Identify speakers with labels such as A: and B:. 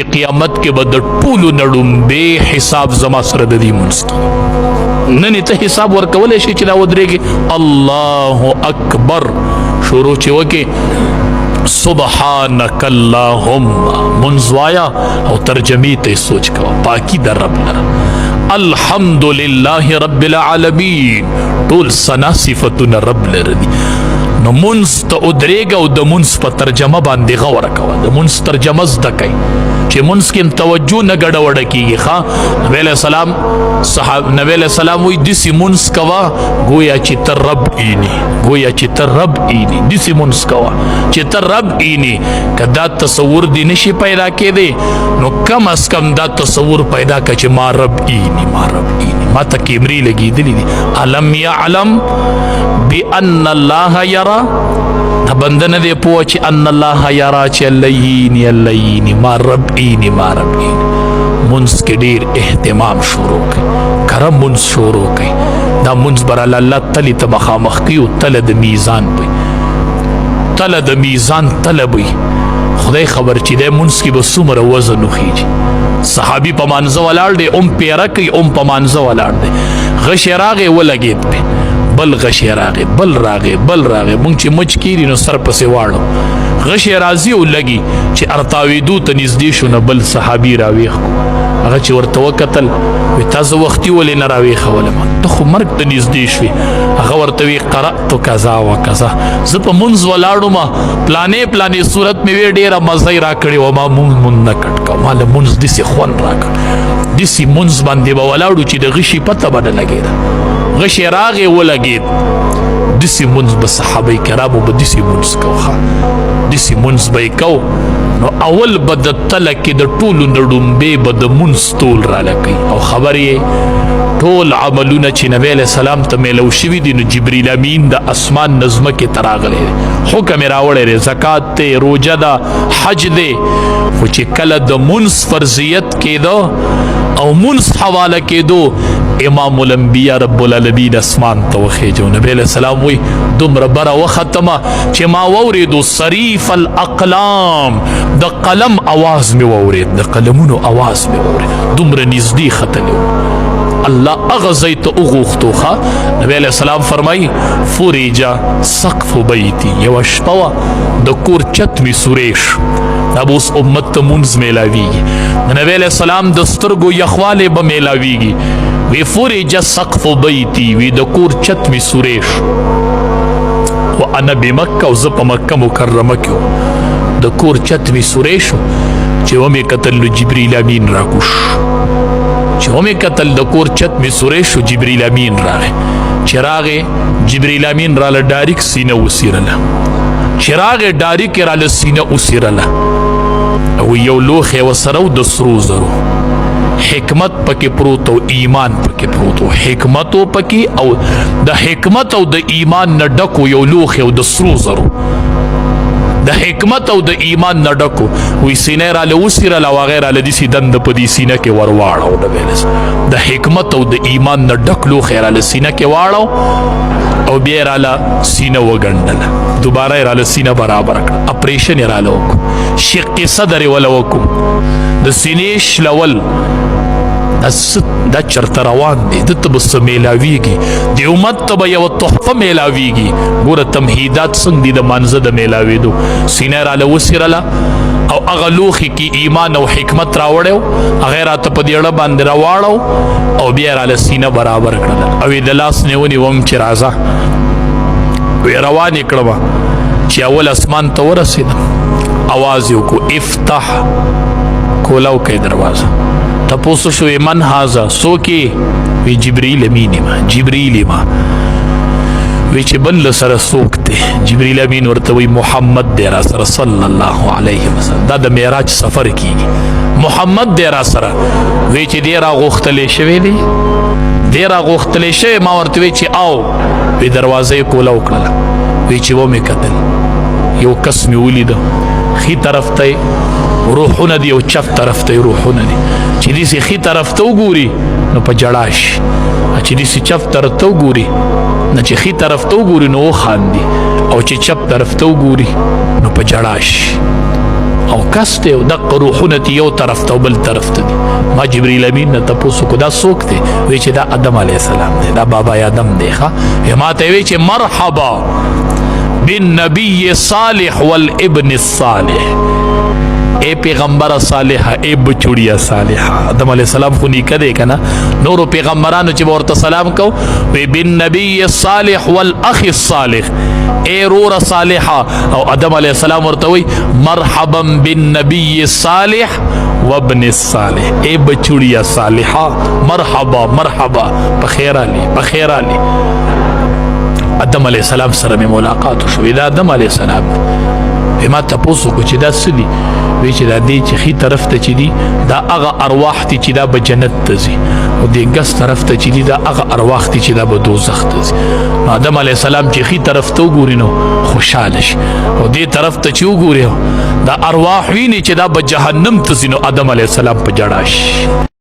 A: قیامت کې به د ټولو نه ړومبی حساب زما سره د دې مونځ کېږي. نن ته حساب ورکولی شي چې دا ودرېږي. الله اکبر شروع چې وکې، سبحانك اللهم مونځ وایا او ترجمې ته سوچ کوه، پاکي د رب لره. الحمد لله رب العالمین، ټول ثنا صفتونه رب لره دي. نو مونځ ته ودرېږه او د مونځ په ترجمه باندې غور کوه، د مونځ ترجمه زده کوي چې مونځ کې توجه نه ګډه وډه کېږي. ښه، نبی علیہ السلام صحاب نبی علیہ السلام وایي داسې مونځ کوه ګویا چې ته رب اینی، ګویا چې ته رب اینی. داسې مونځ کوه چې ته رب اینی. که دا تصور دې نشي پیدا کېدی نو کم از کم دا تصور پیدا که چې ما رب اینی، ما رب اینی، ما ته کیمرې لګېدلې دي. الم یعلم بأن الله یرا، دا بنده نه دی پوه چې ان الله یرا، چې الله یینی، الله یینی، ما رب اینی، ما رب اینی. مونځ کې ډیر اهتمام شروع کړئ، کره مونځ شروع کړئ. دا مونځ بر الله تلی ته مخامخ کوي او تله د میزان پي، تله د میزان تله وي. خدای خبر چې د مونځ کې به څومره وزن وخیږي. صحابي په مانځه ولاړ دی، پیره کوي، په مانځه ولاړ دی، غشی راغی ولګېد پې، بل غشی راغی، بل راغی، بل راغی. مونږ چې مچ کیږي نو سر پسې واړو، غشی راځي او لګي. چې ارتاویدو ته نږدې شو نو بل صحابي راویښ کو. هغه چې ورته وکتل وی تاسو وختي ولې نه راویښولم، ته خو مرګ ته نږدې شوې. هغه ورته وی قرأت کذا و کذا، زه په مونځ ولاړم، پلانې پلانې صورت مې وی، ډېره مزه یې راکړې وه، ما مونځ مونږ نه کټ کو، ما له مونځ داسې خوند راکړ. داسې مونځ باندې به ولاړو چې د غشي پته به نه لګېده، غشی راغی ولګېد. داسې مونځ به صحابه کرامو به داسې مونځ کو، ښه داسې مونځ به یې کو. نو اول به د تله کې د ټولو نه ړومبی به د مونځ تول راله کوي. او خبر یې ټول عملونه چې نبی علیہ السلام ته میلو شوي دي، نو جبریل امین د اسمان نه ځمکې ته راغلی دی، حکم یې راوړی دی، زکات دی، روژه ده، حج دی. خو چې کله د مونځ فرضیت کېده او مونځ حواله کېدو، امام الانبیاء رب العالمین اسمان ته وخېجو. نبی علیہ السلام وی دومره بره وختمه چې ما واورېدو صریف الاقلام، د قلم اواز مې واورېد، د قلمونو اواز مې واورېد، دومره نږدې ختلی و. الله هغه ځای ته وغوښتو. ښه، نبی علیہ السلام فرمایي فرجا سقف بیتی، یوه شپه وه د کور چت مې سوری شو. دا به اوس امت ته مونځ میلاویږي، د نبی علیہ السلام د سترګو یخوالی به میلاویږي. وی فرج سقف بیتی، وی د کور چت مې سوری شو، و انا بمکه، او زه په مکه مکرمه کې وم. د کور چت مې سوری شو، چې ومې کتل نو جبریل امین راکوش. چې ومې کتل د کور چت مې سوری شو، جبریل امین راغی. چې راغی جبریل امین راله ډاریک سینه وسیرله، چې راغی ډاریک یې راله سینه وسیرله، او یو لوښی ورسره و د سرو زرو، حکمت پکې پروت او ایمان پکې پروت و، حکمت پکې او د حکمت او د ایمان نه ډکو یو لوښی او د سرو زرو، د حکمت او د ایمان نه ډکو. وی سینه را له وسیرله او هغه راله داسې دنده په دې سینه کې ورواړو. د حکمت او د ایمان نه ډک لوښی راله سینه کې واړو او بیا یې راله سینه وګنډله، دوباره یې راله سینه برابره کړه، اپریشن یې راله وکړو، شق صدر یې وله وکړو، د سینې شلول. دا چرته روان دی، ده ته به څه میلاویږي، د امت ته به یوه تحفه میلاویږي. ګوره تمهیدات څنګه دي د مانځه د میلاوېدو. سینه یې راله وڅیرله او هغه لوښي کې ایمان او حکمت راوړی و، هغه یې راته په دې اړه باندې راواړو او بیا یې راله سینه برابر کړله. او یې د لاس نه ونیوم چې راځه، وی روان یې کړم. چې اول اسمان ته ورسېدم، اواز یې وکړو افتح، کولاو کوي دروازه. تپوس شو من هذا، څوک یې؟ وی جبریل امین ما، جبریل ما. وی چې بل سره څوک دی؟ جبریل امین ورته وی محمد دی را سره صلی الله علیه وسلم. دا د معراج سفر کیږي، محمد دی را سره. وی چې دی را غوښتلی شوی دی، دی را غوښتلی شوی. ما ورته وی چې او وی دروازه یې کوله وکړله. وی چې ومې کتل یو کس مې ولیده، ښي طرف ته روحونه دي او چپ طرف ته روحونه دي. چې داسې ښي طرف ته وګوري نو په ژړا شي، چې داسې چپ طرف ته وګوري نه، چې ښي طرف ته وګوري نو وخاندي، او چې چپ طرف ته وګوري نو په ژړا شي. او کس دی او دقه روحونه تی یو طرف ته او بل طرف ته دي. ما جبرئیل امین نه تپوس کو دا څوک دی؟ وی چې دا آدم علی السلام دی، دا بابا آدم دی. ښه، ما ته وی چې مرحبا بالنبي صالح والابن الصالح، اے پیغمبر صالح، اے بچوڑیا صالح. آدم علی السلام خو نیکه دی کنه، نورو پیغمبرانو چې ورته سلام کو وی بالنبي الصالح والاخ الصالح، اے رور صالحه. او آدم علی السلام ورته وی مرحبا بالنبي الصالح وابن الصالح، اے بچوڑیا صالحه، مرحبا مرحبا، بخیر علی بخیر علی. آدم علی السلام سره مې ملاقات شو. دا آدم علی السلام دی. ما تاسو کو چې دا څه دي؟ وی چې دا دی چې خي طرف ته چې دي دا هغه ارواح دي چې دا به جنت ته ځي، او دې ګس طرف ته چې دي دا هغه ارواح دي چې دا به دوزخ ته ځي. نو آدم علی السلام چې خي طرف ته وګوري نو خوشاله شي، او دې طرف ته چې وګوري دا ارواح ویني چې دا به جهنم ته ځي، نو آدم علی السلام په جړا شي.